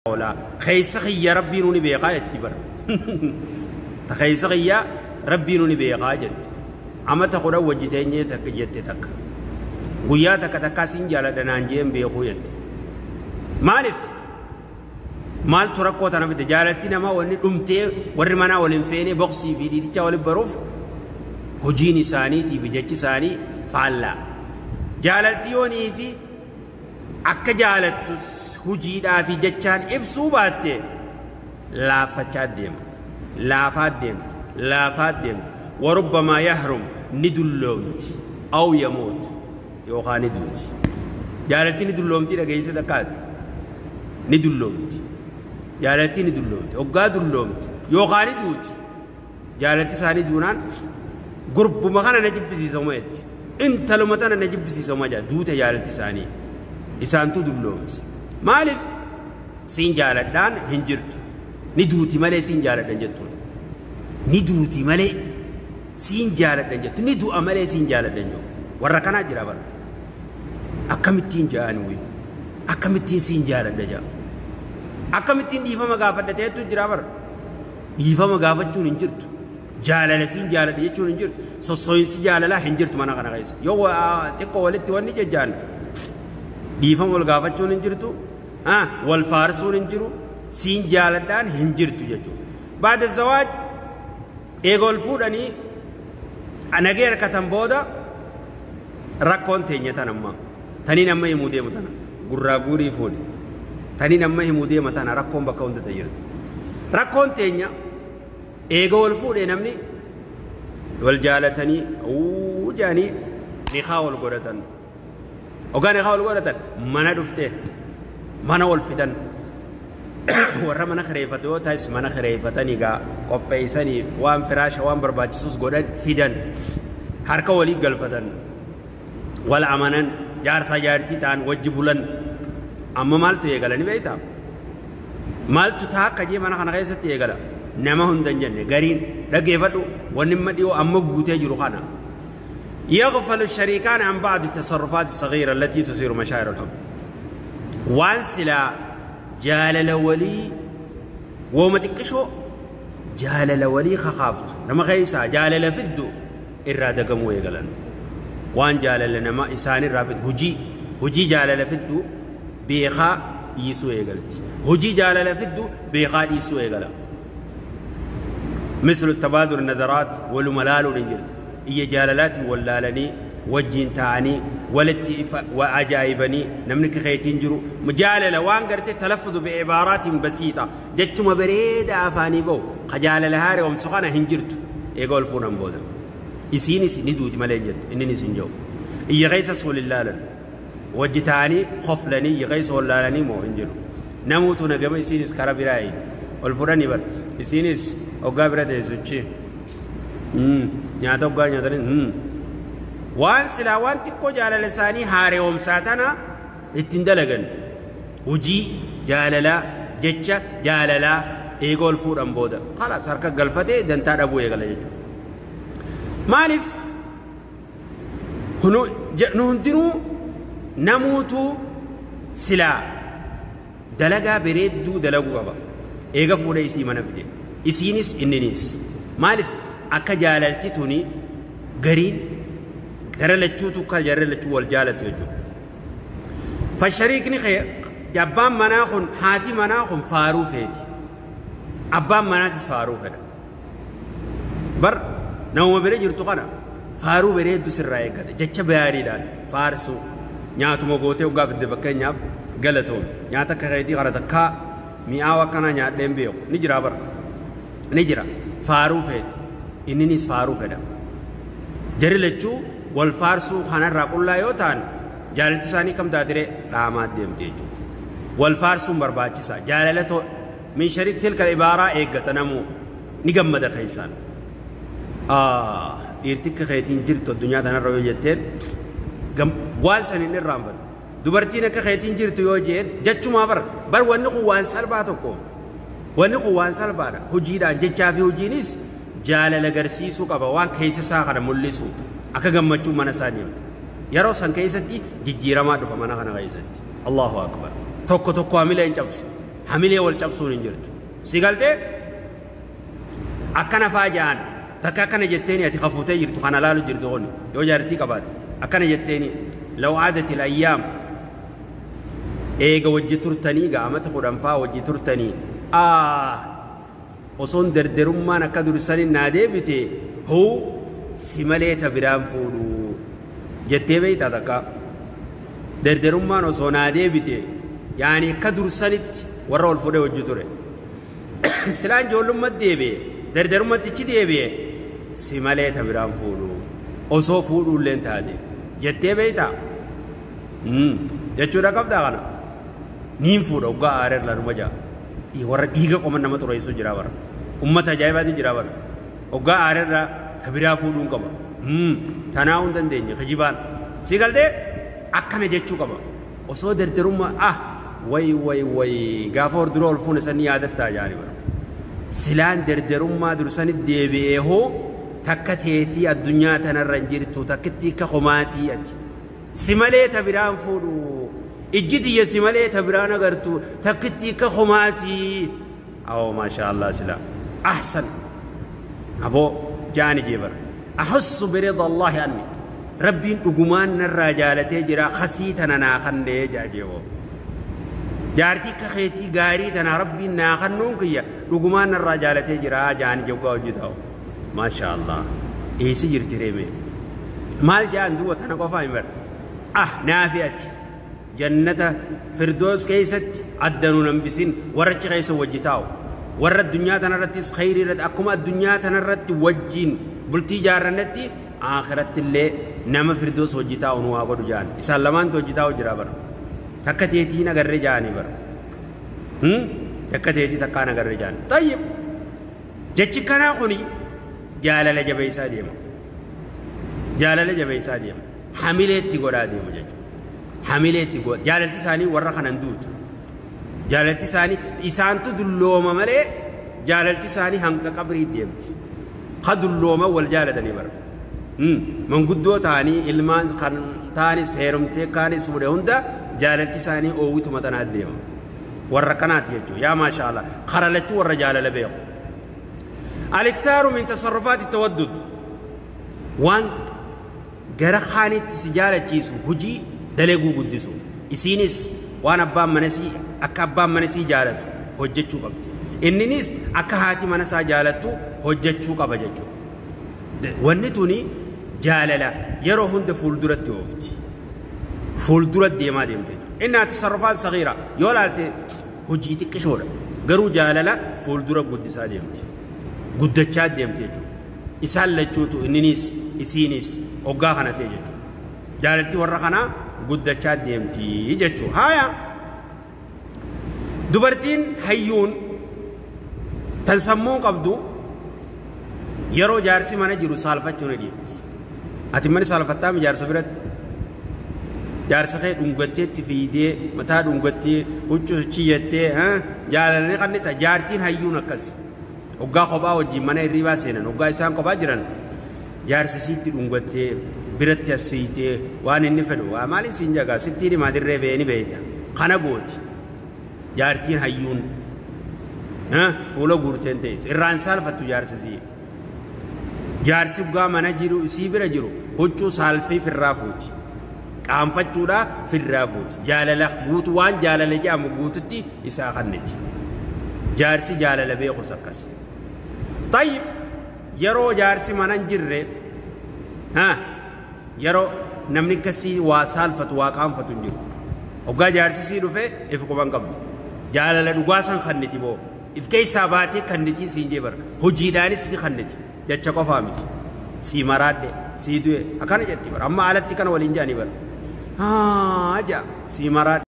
Oola keessa kiyya Rabbiinuu ni beekaa jetti bara. Ta keessa kiyya Rabbiinuu ni beekaa jetti. Amata 10 wajji teenyee takka jette takka. Guyyaa takka takkaa siin jaaladha naan jeen beekuu jette. Maaliif? Maaltu rakkoo tana fide? Jaalalti namaa wanni dhumtee warri manaa waliin feenee boksii fi dhiitichaa waliin baruuf hojiin isaaniitii fi jechi isaanii faallaa. Jaalalti yoonii fi akka jaalattu hojiidhaa fi jechaan ibsuu baatte laaffachaa deema. Laafaa deemti. Laafaa deemti. Warubbamaa yahrum ni dulloomti. Aw yamuut yookaan ni duuti. Jaalalti ni dulloomti dhageesse takkaati. Ni dulloomti. Jaalalti ni dulloomti. Hoggaa dulloomti yookaan ni duuti. Jaalalti isaanii duunaan gurbuma kana na jibbisiisama jetti. Intaluma tana na jibbisiisama jedha duute jaalalti isaanii. Isaantu dulloomse. Maaliif? Siin jaaladhaan hin jirtu. Ni duuti malee siin jaaladhan jettuun. Ni duuti malee siin jaaladhan jettu. Ni du'a malee siin jaaladhan jettu. Warra kanaa jira bara. Akkamittiin ja'an wii? Akkamittiin siin jaaladha ja'a? Akkamittiin dhiifama gaafadha ta'etu jira bara. Dhiifama gaafachuun hin jirtu. Jaalala siin jaaladha jechuun hin jirtu. Sossooyinsi jaalalaa hin jirtu mana kana keessa. Yoo xiqqoo walitti wanni jejjaan dhiifama wal gaafachuun hin jirtu. Wal faarsuun hin jiru. Siin jaaladhaan hin jirtu jechuudha. Baada zawaaj eega wal fuudhanii nagee harkatan booda rakkoon teenya tan amma. Taniin amma himuu deemu tana. Gurraa guurii fuudhe. Taniin amma himuu deema tana rakkoon bakka hunda jirtu. Rakkoon teenya eega wal fuudhee namni wal jaalatanii jaanii nikaa wal godhatan. Ogaa nikaa wal godhatan mana dhuftee mana wal fidan. Warra mana kireeffatu yoo ta'es mana kireeffatanii gaa qopheessanii waan firaasha waan barbaachisus godhan fidan. Harka walii galfatan. Wal amanan jaarsaa jaartii ta'an wajji bulan. Amma maaltu eegalanii beektaa? Maaltu ta'a akka jee mana kana keessatti eegala? Nama hunda hin jenne gariin dhaggeeffadhu wanni amma dhiyoo amma guutee jiru kana. يغفل الشريكان عن بعض التصرفات الصغيرة التي تثير مشاعر الحب. وان سلا جالل ولي وما تكشو جالل ولي خخافت نما خيسا جالل فدو إرادة قمو يقلن. وان جالل نما إسان الرافد هجي هجي جالل فدو بيخا يسو يقلت. هجي جالل فدو بيخا يسو يقلن. مثل التبادل النذرات والملال والإنجرت. إيا جاللاتي واللالني وجين تاني ولتي وعجائبني نملك خيتين جرو مجاللة وان قرتي تلفظ بعبارات بسيطة جتشما بريدة أفاني بو خجالة هاري ومسخانة هنجرت يقول فونان بودا إسيني ندوتي مالين جد إنني سنجو إيا غيس سول اللالن وجتاني خفلني يغيس واللالني مو هنجرو نموتو نقم إسينيس كرابرايد والفراني بر إسينيس أوغابرة يزوجي nyaata hoggaa nyaatanii waan silaa waan xiqqoo jaalala isaanii haareewwamsaa tana ittiin dalagan hojii jaalalaa jecha jaalalaa eega ol fuudhan booda khalaas harka galfatee dantaa dhabuu eegala jechuudha. Maaliif nu hundinuu namuutu silaa dalagaa bareedduu dalaguu qaba eega fuudhee isii mana fide isiinis inniniis maaliif akka jaalalti tuni gariin gara lachuutu akka jarri lachuu wal jaalatu jechuudha. Fashariikni abbaan manaa kun haati manaa kun faaruu feeti. Abbaan manaatis faaruu fedha. Bar nama bira jirtu kana faaruu bareeddu sirraa eeggata jecha bayaariidhaan faarsuu nyaatuma gootee hoggaa fidde fakkeenyaaf galatoon nyaata akka keetii kana takkaa mi'aawa akkanaa nyaadheen beeku ni jira bara ni jira faaruu feeti. Inninis faaruu fedha. Jarri lachuu wal faarsuu kanarraa qullaa yoo ta'an jaalalti isaanii kam taatiree dhaamaa deemte jechuudha. Wal faarsuun barbaachisaa. Jaalala min shariik tilka ibaaraa eeggata namuu ni gammada keessaan. Dhiirti akka keetiin jirtu addunyaa tanarra yoo jetteen waan san hin irraanfatu. Dubartiin akka keetiin jirtu yoo jeen jechumaa bar wanni kun waan salphaa tokko. Wanni kun waan salphaadha. Hojiidhaan jechaa fi hojiinis jaalala agarsiisuu qaba waan keessa isaa kana mul'isu akka gammachuu mana isaa deemtu. Yeroo san keessatti jijjiiramaa dhufa mana kana keessatti. Allahu akbar. Tokko tokko hamila hin cabsu. Hamilee wal cabsuun hin jirtu. Si galtee akkana faa ja'an takka akkana jetteeni ati kafuutee jirtu kana laalu jirtu kuni yoo jaartii qabaatte akkana jetteeni law aadatil ayyaam eega wajji turtanii gaamata 10 faa wajji turtanii osoon derderummaan akka dursanii naa deebite hoo si malee ta biraan fuudhu jettee beeytaa takka derderummaan osoo naa deebite yaani akka dursanitti warra ol fuudhee wajji ture silaan ijoollummaatti deebi'e derderummatti deebi'e si malee ta biraan fuudhu osoo fuudhuulleen taate jettee beeytaa jechuudha qabdaa kana niin fuudha hoggaa aareer lanuma ja'a warra dhiiga qoman nama xureessu jira bara ummata ajaa'ibaati jira bara hoggaa aareerra ta biraa fuudhuun qaba tanaa hin dandeenye kijibaan si galtee akkana jechuu qaba osoo derderummaa way way way gaafa hordura ol fuune san yaadattaa jaani bara silaan derderummaa dursani deebi'ee hoo takka teetii addunyaa tanarra hin jirtu takkitti akka homaatii achi si malee ta biraan fuudhu ijji tiyya si malee ta biraan agartu takkitti akka homaatii awoo maashaa allah sila ahsan aboo jaani jee bara ahussu birida allahi anni rabbiin dhugumaan narraa jaalatee jira khasii tana naa kannee jaajeewoo jaartii akka keetii gaarii tana rabbiin naa kannuun kiyya dhugumaan narraa jaalatee jira jaani joggaa hojii ta'u maashaa allah eessi jirti reeme maal jaan duwwa tana qofaa hin bara naafi ati jannata firdoos keessatti addanuu nambisin warra achi keessa wajji taa'u warra addunyaa tanarrattis khayrii irratti akkuma addunyaa tanarratti wajjiin bultii jaarrannetti akhiratti illee nama firdoos wajji taa'u nu haa godhu jaan isaan lamaantu wajji taa'u jira bara takka teetiin agarree jaanii bara takka teetii takkaan agarree jaanii tayyib jechi kanaa kuni jaalala jabeessaa deema jaalala jabeessaa deema hamileetti godhaa deema jechuudha hamileetti godha jaalalti isaanii warra kanan duutu jaalalti isaanii isaantu dullooma malee jaalalti isaanii hanqa qabrii deemti ka dullooma wal jaalatanii bara manguddoo ta'anii ilmaan kan ta'anis heerumtee kaanis fuudhe hunda jaalalti isaanii oowwituma tanaat deema warra kanaati jechuudha yaa maashaa allah kara lachuu warra jaalala beeku aliktaaru min tasarrufaati tawaddud waan gara kaanitti si jaalachiisu hojii dalaguu guddisu isiinis waan abbaan manasii akka abbaan manasii jaalatu hojjechuu qabdi inninis akka haati manasaa jaalattu hojjechuu qaba jechuudha wanni tuni jaalala yeroo hunda fuulduratti oofti fuuldura deemaa deemte jechuudha innaa tasarrufaat sagiira yoo laalte hojii xiqqishoodha garuu jaalala fuuldura guddisaa deemti guddachaa deemte jechuudha isaan lachuutu inninis isiinis hoggaa kana ta'e jechuudha jaalalti warra kanaa guddachaa deemti jechuudha haaya dubartiin hayyuun tan sammuu qabdu yeroo jaarsi mana jiru saalfachuu ni dhiifti ati mani saalfattaami jaarsa biratti jaarsa kee dhungatteetti fiidee mataa dhungattee huccuu chiyyattee jaalalni kannita jaartiin hayyuun akkas hoggaa kophaa wajjin mana hirribaa seenan hoggaa isaan kophaa jiran jaarsa siitti dhungattee biratti as siitee waan inni fedhu waa maaliin siin jagaa sittiin himaa dirree ba'ee ni beeyta kana gooti jaartiin hayyuun fuula guurteen teessu irraan saalfattu jaarsa sii jaarsi hoggaa mana jiru isii bira jiru huccuu saalfii firraa fuuti qaanfachuudha firraa fuuti jaalala guutu waan jaalala jedhamu guututti isaa kanniti jaarsi jaalala beekus akkas tayyib yeroo jaarsi mana hin jirre yeroo namni akkasii waa saalfatu waa qaanfatu hin jiru hoggaa jaarsi sii dhufe if quban qabdu jaalala dhugaa san kanniti boo if keessaa baatee kannitii siin jee bara hojiidhaanis ni kanniti jecha qofaa miti sii maraadhe sii du'e akkana jetti bara amma alatti kana waliin jaanii bara haa jaa sii maraadhe.